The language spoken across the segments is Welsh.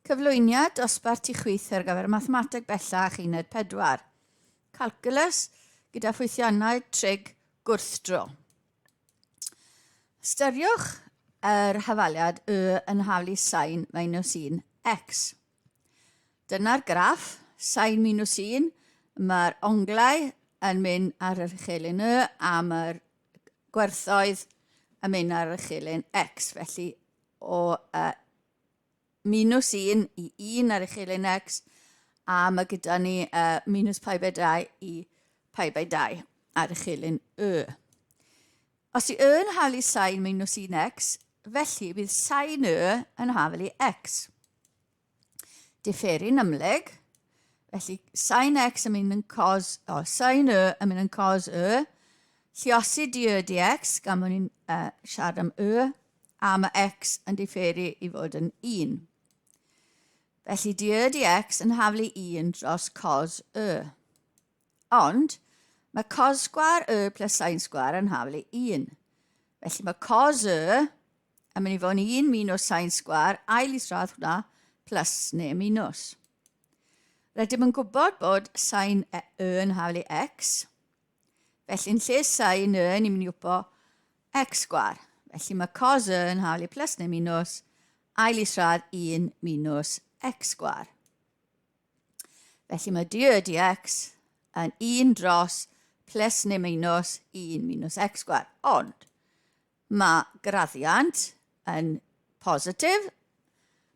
Cyflwyniad dosbarth i chwith ar gyfer Mathemateg Bellach Uned 4. Calculus gyda ffwythiannau trig gwrthdro. Ystyriwch yr hafaliad y yn haflu sain minus 1 x. Dyna'r graff, sain minus 1, mae'r onglau yn mynd ar yr uchelyn y a mae'r gwerthoedd yn mynd ar yr uchelyn x. Felly o uh, minus 1 i 1 ar uchelyn x, a mae gyda ni uh, minus pi by 2 i pi by 2 ar uchelyn y. Os yw y yn haflu sain minus 1x, felly bydd sain y yn haflu x. Diferu'n ymhlyg, felly sain x yn mynd yn cos, o, sain y yn mynd yn cos y, lliosi dy y dx, gan bod ni'n uh, siarad am y, a mae x yn diferu i fod yn 1. Felly dy y dx yn haflu 1 dros cos y. Ond mae cos sgwar y plus sin sgwar yn haflu 1. Felly mae cos y yn mynd i fod yn 1 minus sin sgwar, ail isradd hwnna, plus neu minus. Rydym yn gwybod bod sin y yn haflu x. Felly yn lle sin y, ni'n mynd i wpo x sgwar. Felly mae cos y yn haflu plus neu minus ail isradd 1 minus x sgwar. Felly mae dy dx yn 1 dros plus neu minus 1 minus x sgwar. Ond mae graddiant yn positif,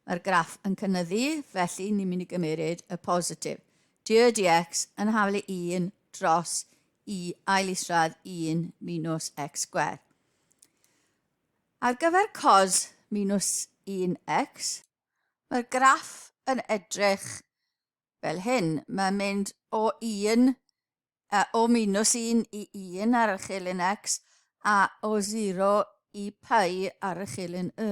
mae'r graff yn cynyddu, felly ni'n mynd i gymeryd y positif. Dy dx yn haflu 1 dros i ail isradd 1 minus x sgwar. Ar gyfer cos minus 1x, Mae'r graff yn edrych fel hyn. Mae'n mynd o 1, uh, o minus 1 i 1 ar y chilyn x a o 0 i pi ar y chilyn y.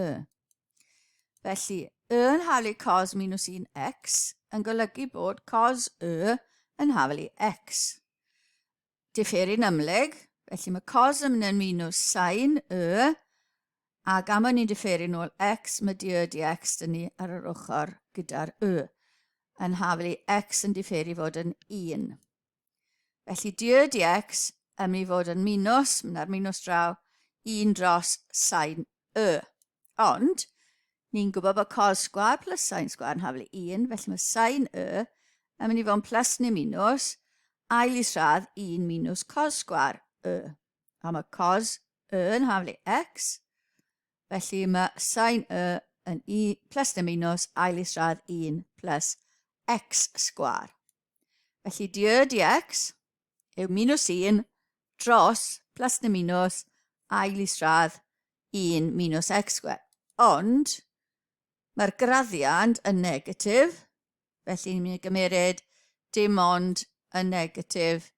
Felly, y yn haflu cos minus 1x yn golygu bod cos y yn haflu x. Diferu'n ymhlyg, felly mae cos yn mynd yn minus sin y, a gan bod ni'n diferu nôl x, mae dy dx dyn ni ar yr ochr gyda'r y, yn haflu x yn diferu fod yn 1. Felly dy dx yn mynd i fod yn minus, mynd ar minus draw, 1 dros sin y. Ond, ni'n gwybod bod cos sgwâr plus sin sgwâr yn haflu 1, felly mae sin y yn mynd i fod yn plus neu minus, ail isradd 1 minus cos sgwâr y. A mae cos y yn haflu x, felly mae sin y yn i plus neu minus ail isradd 1 plus x sgwâr. Felly dy dx yw minus 1 dros plus neu minus ail isradd 1 minus x sgwêr. Ond mae'r graddiant yn negatif, felly ni'n mynd i gymeryd dim ond y negatif,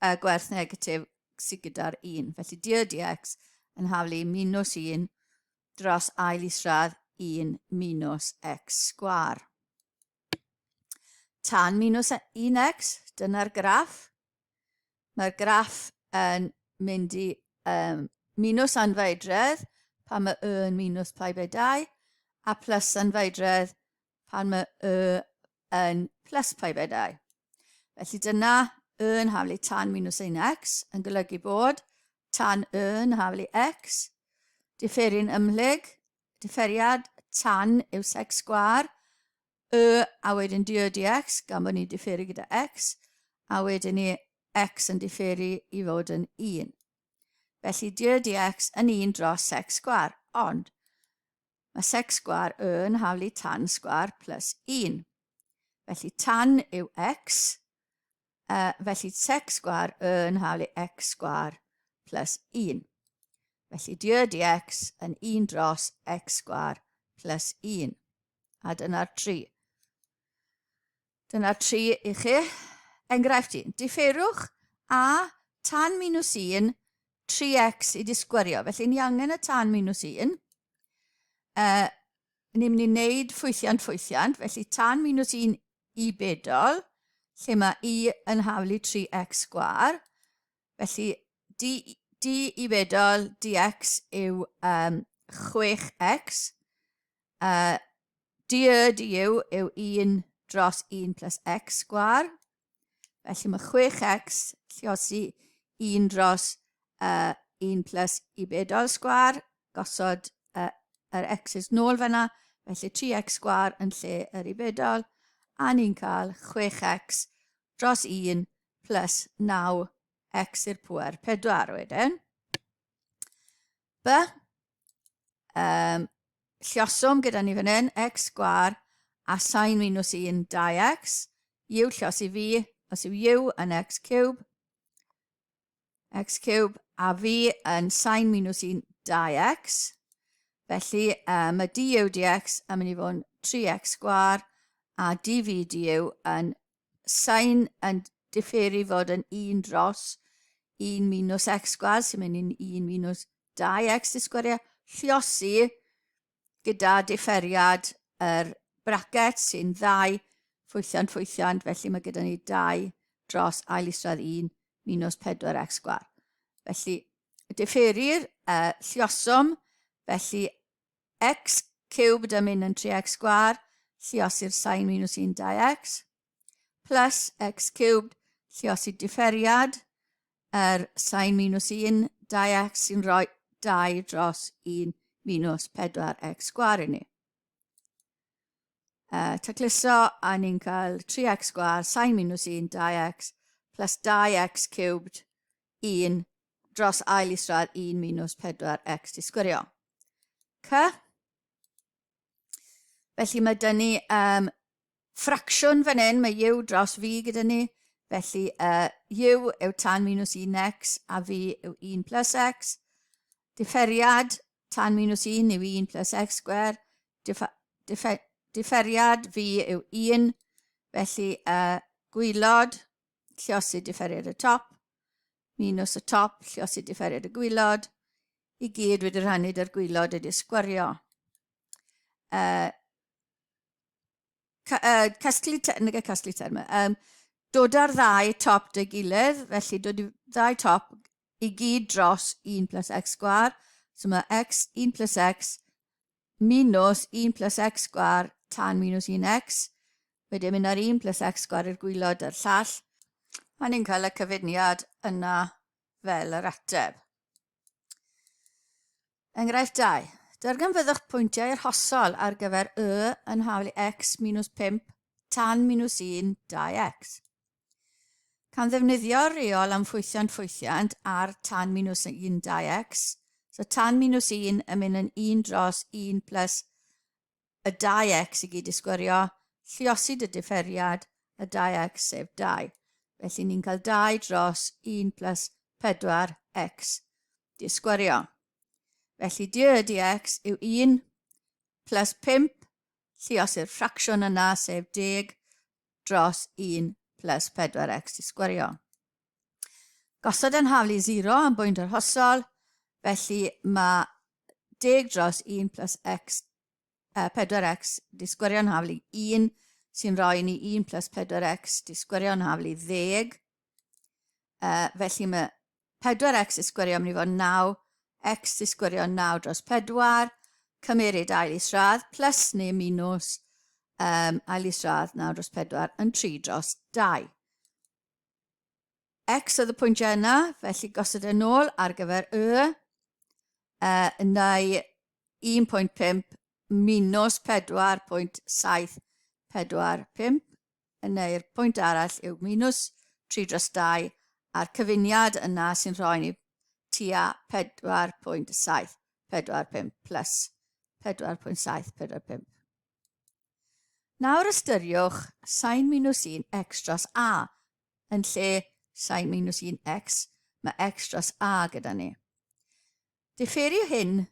y gwerth negatif sydd gyda'r 1. Felly d dx yn haflu minus 1 dros ail isradd 1 minus x sgwar. Tan minus 1x, dyna'r graff. Mae'r graff yn mynd i um, minus anfeidredd pan mae y yn minus pi by 2 a plus anfeidredd pan mae y yn plus pi by 2. Felly dyna y yn haflu tan minus 1x yn golygu bod tan y yn haflu x, diferu'n ymhlyg, diferiad tan yw sec sgwar, y a wedyn dy dx, gan bod ni'n diferu gyda x, a wedyn ni x yn diferu i fod yn 1. Felly dy dx yn 1 dros sec sgwar, ond mae sec sgwar y yn haflu tan sgwar plus 1. Felly tan yw x, uh, felly sec sgwar y yn haflu x sgwar plus 1. Felly dy dx yn 1 dros x sgwar plus 1. A dyna'r tri. Dyna'r tri i chi. Enghraifft 1. Diferwch a tan minus 1, 3x i disgwyrio. Felly ni angen y tan minus 1. Uh, ni'n mynd i wneud ffwythiant ffwythiant, felly tan minus 1 i bedol, lle mae i yn haflu 3x sgwar. Felly d, d i bedol dx yw um, 6x. Uh, dy du yw 1 dros 1 plus x sgwar. Felly mae 6x lliosi 1 dros uh, 1 plus i bedol sgwar, gosod uh, yr x's nôl fyna, felly 3x sgwar yn lle yr i bedol, a ni'n cael 6x dros 1 plus 9x i'r pwer 4 wedyn. B, llioswm gyda ni fan hyn, x sgwar a sin minus 1, 2x. U lliosi fi, os yw u yn x cube, x cube, a fi yn sin minus 1, 2x. Felly um, mae du dx yn mynd i fod yn 3x sgwar a dv du yn sin yn differu fod yn 1 dros 1 minus x sgwar sy'n mynd i'n 1 minus 2x di sgwario, lliosi gyda differiad yr bracket sy'n ddau ffwythiant ffwythiant, felly mae gyda ni 2 dros ail isradd 1 minus 4x sgwar. Felly, differir uh, llioswm, felly x cubed yn mynd yn 3x sgwar, lliosi'r sin minus 1 2x, plus x cubed, lliosi differiad, yr sin minus 1 2x sy'n rhoi 2 dros 1 minus 4x sgwar i ni. Tacluso, a ni'n cael 3x sgwar sin minus 1 2x plus 2x cubed 1 dros ail isradd 1 minus 4x di sgwirio. C. Felly mae dyn ni um, ffracsiwn fan hyn, mae u dros v gyda ni, felly uh, u yw tan minus 1x a v yw 1 plus x. Diferiad tan minus 1 yw 1 plus x square. Diferiad v yw 1, felly uh, gwylod, lliosi diferiad y top, minus y top, lliosi diferiad y gwylod, i gyd wedi rhannu dy'r gwylod wedi sgwario. Uh, ca, uh, casglu, nag casglu termau, um, dod ar ddau top dy gilydd, felly dod i ddau top i gyd dros 1 plus x sgwar. So mae x, 1 plus x, minus 1 plus x sgwar tan minus 1x. Wedyn mynd ar 1 plus x sgwar i'r gwylod a'r llall. A ni'n cael y cyfuniad yna fel yr ateb. Enghraifft 2. Darganfyddwch pwyntiau arhosol ar gyfer y yn haflu x minus 5 tan minus 1 2x. Gan ddefnyddio'r rheol am ffwythiant ffwythiant ar tan minus 1 2x, so tan minus 1 yn mynd yn 1 dros 1 plus y 2x i gyd i sgwerio, lliosid y diferiad y 2x sef 2. Felly ni'n cael 2 dros 1 plus 4x di sgwerio. Felly dy dx yw 1 plus 5 lliosi'r ffracsiwn yna sef 10 dros 1 plus 4x di sgwerio. Gosod yn haflu 0 am bwynt arhosol, felly mae 10 dros 1 plus x, 4x di sgwerio'n haflu 1, sy'n rhoi ni 1 plus 4x di sgwerio'n haflu 10. Felly mae 4x i sgwerio mynd i fod 9, x i sgwerio 9 dros 4, cymeryd ail isradd, plus neu minus um, ail isradd 9 dros 4 yn 3 dros 2. X oedd y pwyntiau yna, felly gosod e nôl ar gyfer y, neu 1.5 minus 4.745 neu'r pwynt arall yw minus 3 dros 2 a'r cyfuniad yna sy'n rhoi ni tua 4.745 plus 4.745. Nawr ystyriwch sin minus 1 x dros a yn lle sin minus 1 x, mae x dros a gyda ni. Diferu hyn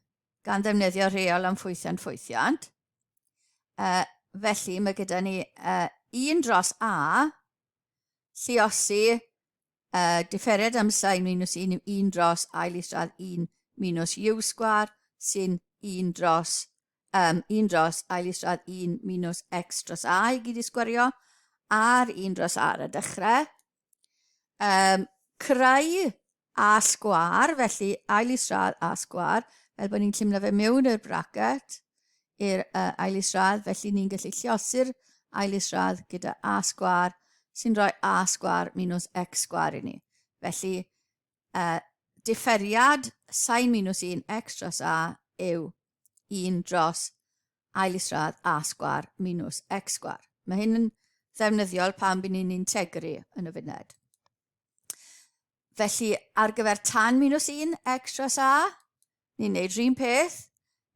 gan ddefnyddio rheol am ffwythiant ffwythiant. Felly mae gyda ni 1 dros a lluosi diferiad am sin minus 1 yw 1 dros ail isradd 1 minus u sgwar sy'n 1 dros um, 1 dros ail isradd 1 minus x dros a i gyd i sgwario a'r 1 dros a ar y dechrau. Um, creu a sgwâr, felly ail isradd a sgwâr, fel bod ni'n llymlo fe mewn i'r bracket, i'r uh, ail isradd, felly ni'n gallu lliosi'r ail isradd gyda a sgwar sy'n rhoi a sgwar minus x sgwar i ni. Felly, diferiad sin minus 1 x dros a yw 1 dros ail isradd a sgwar minus x sgwar. Mae hyn yn ddefnyddiol pan bydd ni'n integru yn y funed. Felly, ar gyfer tan minus 1 x dros a, ni'n neud rhywun peth.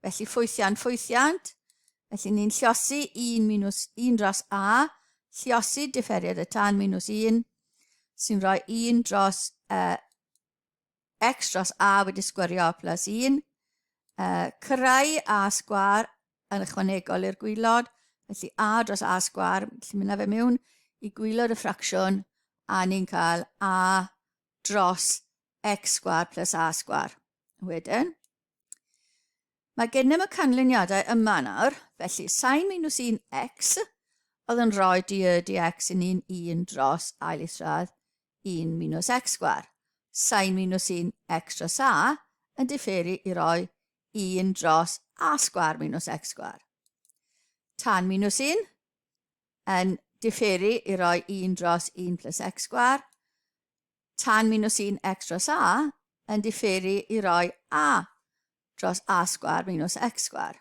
Felly, ffwythiant, ffwythiant. Felly, ni'n lliosi 1 minus 1 dros a, lliosi diferiad y tan minus 1, sy'n rhoi 1 dros uh, x dros a wedi sgwario plus 1. Uh, creu a sgwar yn ychwanegol i'r gwylod, felly a dros a sgwar, felly mynd â fe mewn i gwylod y ffracsiwn, a ni'n cael a dros x sgwar plus a sgwar. Wedyn, mae gennym y canlyniadau yma nawr, felly sin minus 1x oedd yn rhoi dy dx i ni'n 1 dros ail isradd 1 minus x sgwar. Sin minus 1 x dros a yn diferu i roi 1 dros a sgwar minus x sgwar. Tan minus 1 yn diferu i roi 1 dros 1 plus x sgwar. Tan minus 1 x dros a yn diferu i roi a dros a sgwar minus x sgwar.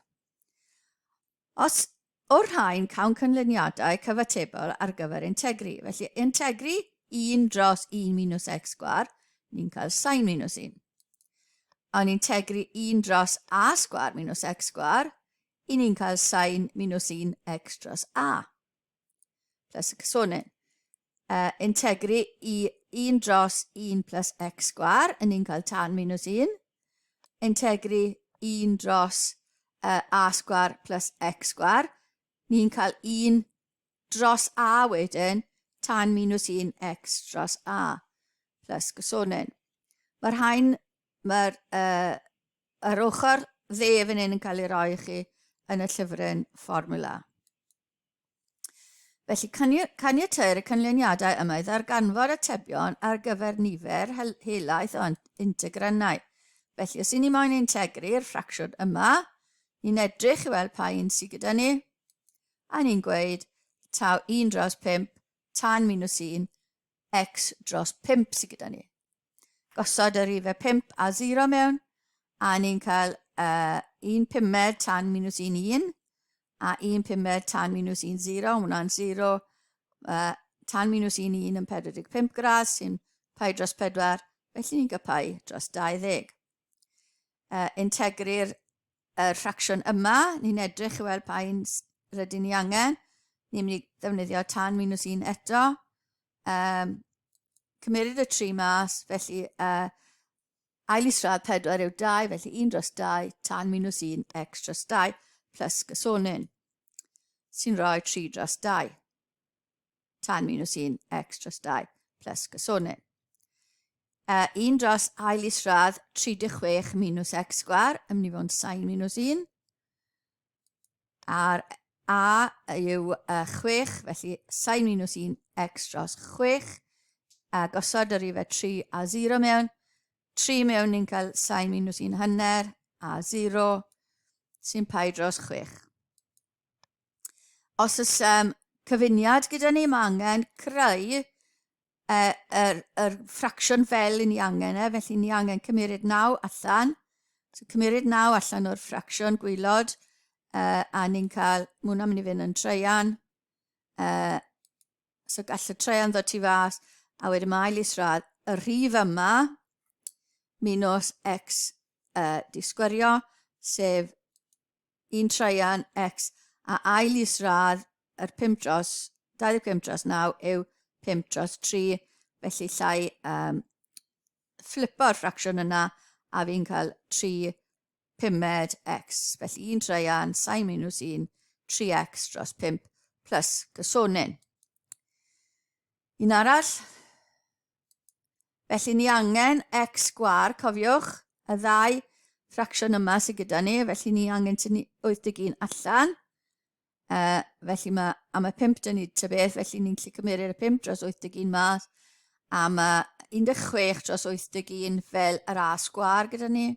Os o'r rhain cawn canlyniadau cyfatebol ar gyfer integru. Felly integru 1 dros 1 minus x sgwar, ni'n cael sin minus 1. Ond integru 1 dros a sgwar minus x sgwar, i ni'n cael sin minus 1 x dros a. Plus y cysonyn. Integru i 1 dros 1 plus x sgwar, yn ni'n cael tan minus 1. Integru 1 dros a sgwar plus x sgwar, ni'n cael 1 dros a wedyn, tan minus 1 x dros a plus gysonyn. Mae'r rhain, mae'r yr ochr dde fan hyn yn cael ei roi i chi yn y llyfryn fformula. Felly, caniateir y canlyniadau yma i ddarganfod atebion ar gyfer nifer helaeth o integrannau. Felly, os i ni moyn integru'r ffracsiwn yma, ni'n edrych i weld pa un sydd gyda ni, a ni'n gweud taw 1 dros 5 tan minus 1 x dros 5 sydd gyda ni. Gosod y rifau 5 a 0 mewn, a ni'n cael 1 pumed tan minus 1, 1, a 1 pumed tan minus 1, 0, hwnna'n 0, tan minus 1, 1 yn 45 gradd, sy'n pi dros 4, felly ni'n cael pi dros 20. Integru'r y ffracsiwn yma, ni'n edrych i weld pa un rydyn ni angen. Ni'n mynd i ddefnyddio tan minus 1 eto. Cymeryd y 3 mas, felly ail isradd 4 yw 2, felly 1 dros 2 tan minus 1 x dros 2 plus gysonyn, sy'n rhoi 3 dros 2 tan minus 1 x dros 2 plus gysonyn. 1 dros ail isradd 36 minus x sgwar yn mynd i fod yn sin minus 1. A'r a yw 6, felly sin minus 1 x dros 6. A gosod y rifau 3 a 0 mewn. 3 mewn ni'n cael sin minus 1 hanner a 0 sy'n pi dros 6. Os oes cyfuniad gyda ni, mae angen creu yr, yr ffracsiwn fel i ni angen e, felly ni angen cymeryd 9 allan. So cymeryd 9 allan o'r ffracsiwn gwylod, a ni'n cael, mae hwnna'n mynd i fynd yn treian. So gall y treian ddod tu fas, a wedyn mae ail isradd y rhif yma, minus x di sgwerio, sef 1 traean x a ail isradd yr 5 dros 25 dros 9 yw 5 dros 3, felly llai flipo'r ffracsiwn yna a fi'n cael 3 pumed x. Felly 1 traean, sin minus 1, 3x dros 5 plus gysonyn. Un arall. Felly ni angen x sgwar, cofiwch, y ddau ffracsiwn yma sydd gyda ni, felly ni angen tynnu 81 allan. Felly mae, a mae 5 dyn ni ta beth, felly ni'n gallu cymryd y 5 dros 81 mas, a mae 16 dros 81 fel yr a sgwar gyda ni.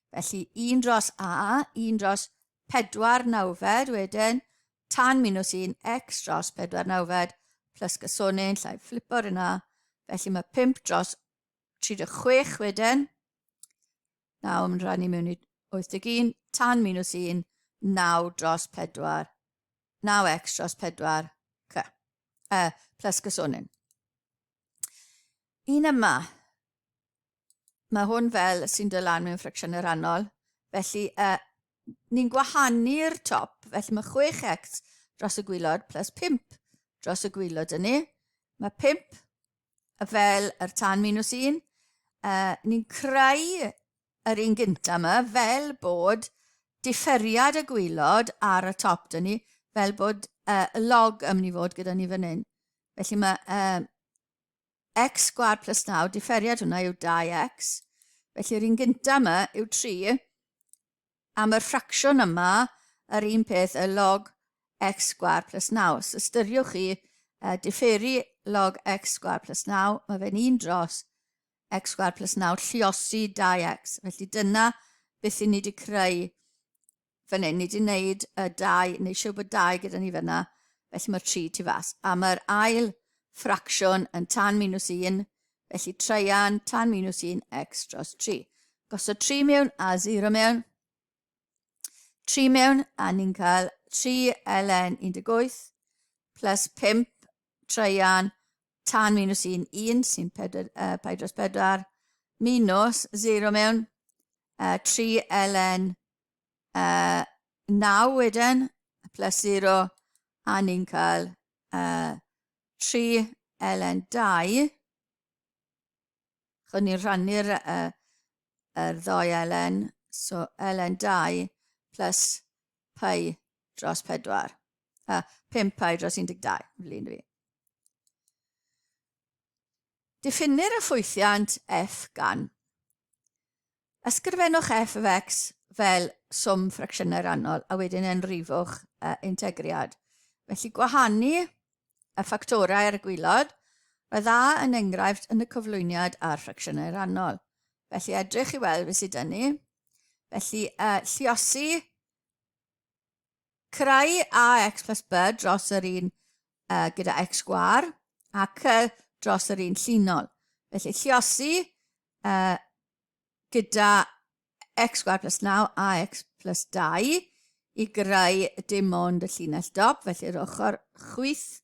Felly 1 dros a, 1 dros 4 nawfed wedyn, tan minus 1 x dros 4 nawfed plus gysonyn, llai flipo'r yna. Felly mae 5 dros 36 wedyn. 9 yn rhannu mewn i 81, tan minus 1, 9 dros 4, 9x dros 4, c, plus gysonyn. Un yma, mae hwn fel sy'n dod lan mewn ffracsiynau rhannol, felly ni'n gwahanu'r top, felly mae 6x dros y gwylod plus 5 dros y gwylod yn ni. Mae 5 fel yr tan minus 1. Ni'n creu yr un gyntaf yma fel bod diferiad y gwylod ar y top dyn ni, fel bod log yn mynd i fod gyda ni fan hyn. Felly mae x sgwâr plus 9, diferiad hwnna yw 2x. Felly yr un gyntaf yma yw 3, a mae'r ffracsiwn yma yr un peth, y log x sgwâr plus 9. So ystyriwch chi diferu log x sgwâr plus 9, mae fe'n 1 dros x sgwâr plus 9 lliosi 2x. Felly dyna beth i ni wedi creu fan hyn. Ni wedi gwneud y 2, neu siw bod 2 gyda ni fyna, felly mae'r 3 tu fas. A mae'r ail ffracsiwn yn tan minus 1, felly treian tan minus 1 x dros 3. Gosod 3 mewn a 0 mewn. 3 mewn a ni'n cael 3 ln 18 plus 5 treian tan minus 1, 1 sy'n 4, pi dros 4, minus 0 mewn, 3 ln 9 wedyn, plus 0, a ni'n cael 3 ln 2. Chwn ni'n rhannu'r yr ddoi ln, so ln 2 plus pi dros 4. 5 pi dros 12, flin fi. Diffinnir y ffwythiant f gan. Ysgrifennwch f of x fel swm ffracsiynau rhannol a wedyn enrifwch uh, integriad. Felly gwahanu y ffactorau ar y gwylod, roedd A yn enghraifft yn y cyflwyniad ar ffracsiynau rhannol. Felly edrych i weld beth sydd dyn ni. Felly uh, lliosi Creu ax plus b dros yr un uh, gyda x sgwar a c dros yr un llinol. Felly lliosi gyda x sgwar plus 9 ax plus 2 i greu dim ond y llinell dop, felly'r ochr chwith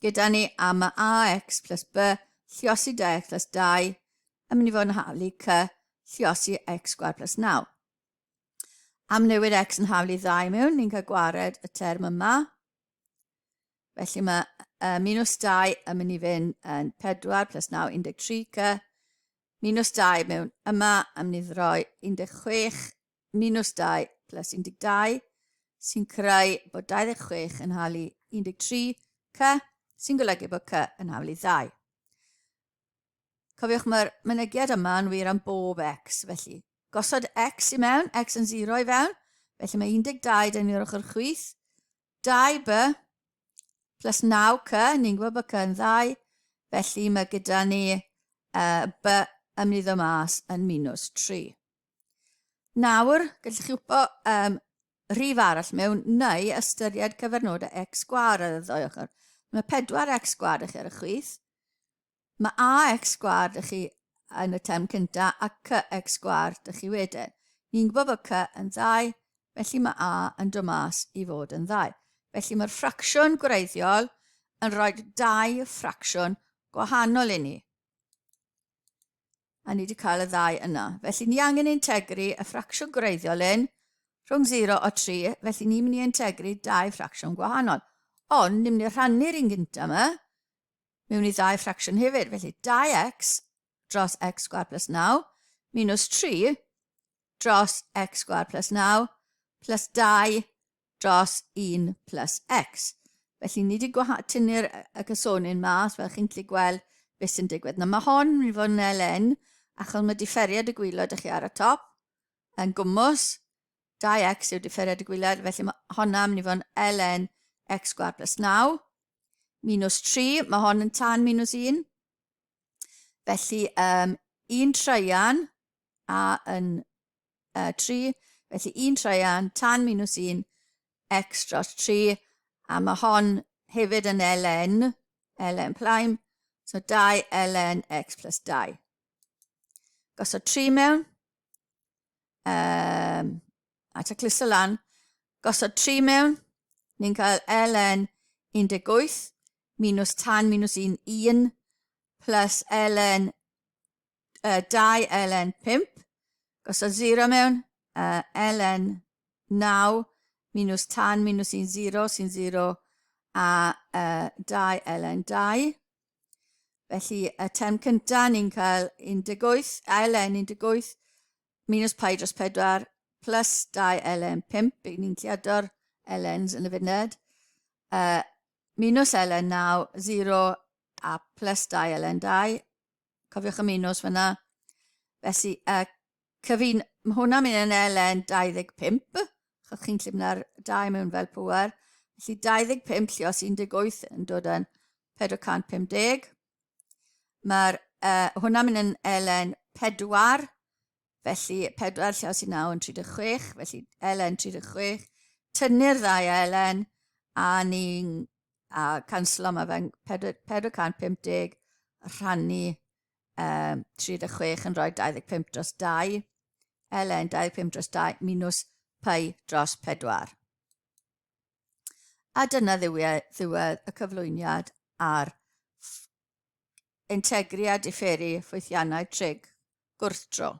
gyda ni, a mae ax plus b lliosi 2x plus 2 yn mynd i fod yn haflu c lliosi x sgwar plus 9. Am newid x yn haflu ddau mewn, ni'n cael gwared y term yma. Felly mae minus 2 yn mynd i fynd yn 4 plus 9, 13 c. Minus 2 mewn yma yn mynd i ddroi 16 minus 2 plus 12 sy'n creu bod 26 yn halu 13 c sy'n golygu bod c yn haflu 2. Cofiwch mae'r mynegiad yma yn wir am bob x, felly gosod x i mewn, x yn 0 i fewn, felly mae 12 dyn ni'r ochr chwith, 2b plus 9c, ni'n gwybod bod c yn 2, felly mae gyda ni uh, b yn mynd i ddod mas yn minus 3. Nawr, gallwch chi wybod rhif arall mewn neu ystyried cyfernodau x sgwâr ar y ddwy ochr. Mae 4x sgwâr i chi ar y chwith, Mae ax sgwâr dych chi yn y term cynta a cx sgwâr dych chi wedyn. Ni'n gwybod bod c yn ddau, felly mae a yn dod mas i fod yn ddau. Felly mae'r ffracsiwn gwreiddiol yn rhoi dau ffracsiwn gwahanol i ni. A ni wedi cael y ddau yna. Felly ni angen integru y ffracsiwn gwreiddiol un rhwng 0 a 3, felly ni'n mynd i integru dau ffracsiwn gwahanol. Ond ni'n mynd i rhannu'r un gyntaf yma mewn i ddau ffracsiwn hefyd. Felly 2x dros x sgwar plus 9 minus 3 dros x sgwar plus 9 plus 2 dros 1 plus x. Felly ni wedi tynnu'r y cysonyn mas, fel chi'n gallu gweld beth sy'n digwydd. Nawr mae hon yn mynd i fod yn ln, achos mae diferiad y gwylod ych chi ar y top yn gwmws. 2x yw diferiad y gwylod, felly mae honna yn mynd i fod yn ln x sgwar plus 9. Minus 3, mae hon yn tan minus 1. Felly, 1 treian a yn 3. Felly 1 traean tan minus 1 x dros 3, a mae hon hefyd yn ln, ln plaen, so 2 ln x plus 2. Gosod 3 mewn, a tacluso lan, gosod 3 mewn, ni'n cael ln 18 minus tan minus 1, 1, plus ln 2 ln 5, gosod 0 mewn, ln 9 minus tan minus 1, 0 sy'n 0, a 2 ln 2. Felly, y term cyntaf, ni'n cael 18, ln 18 minus pi dros 4 plus 2 ln 5, ni'n lliado'r lns yn y funed, minus ln 9, 0 a plus 2 ln 2. Cofiwch y minus fyna. Felly, cyfun, mae hwnna'n mynd yn ln 25, achos chi'n gallu mynd ar 2 mewn fel pŵer. Felly 25 llios 18 yn dod yn 450. Mae'r uh, hwnna'n mynd yn ln 4, felly 4 llios 9 yn 36, felly ln 36. Tynnu'r ddau ln a ni'n a canslo, mae fe'n 450 rhannu 36 yn rhoi 25 dros 2, ln 25 dros 2 minus pi dros 4. A dyna ddiwedd, ddiwedd y cyflwyniad ar integriad diferu ffwythiannau trig gwrthdro.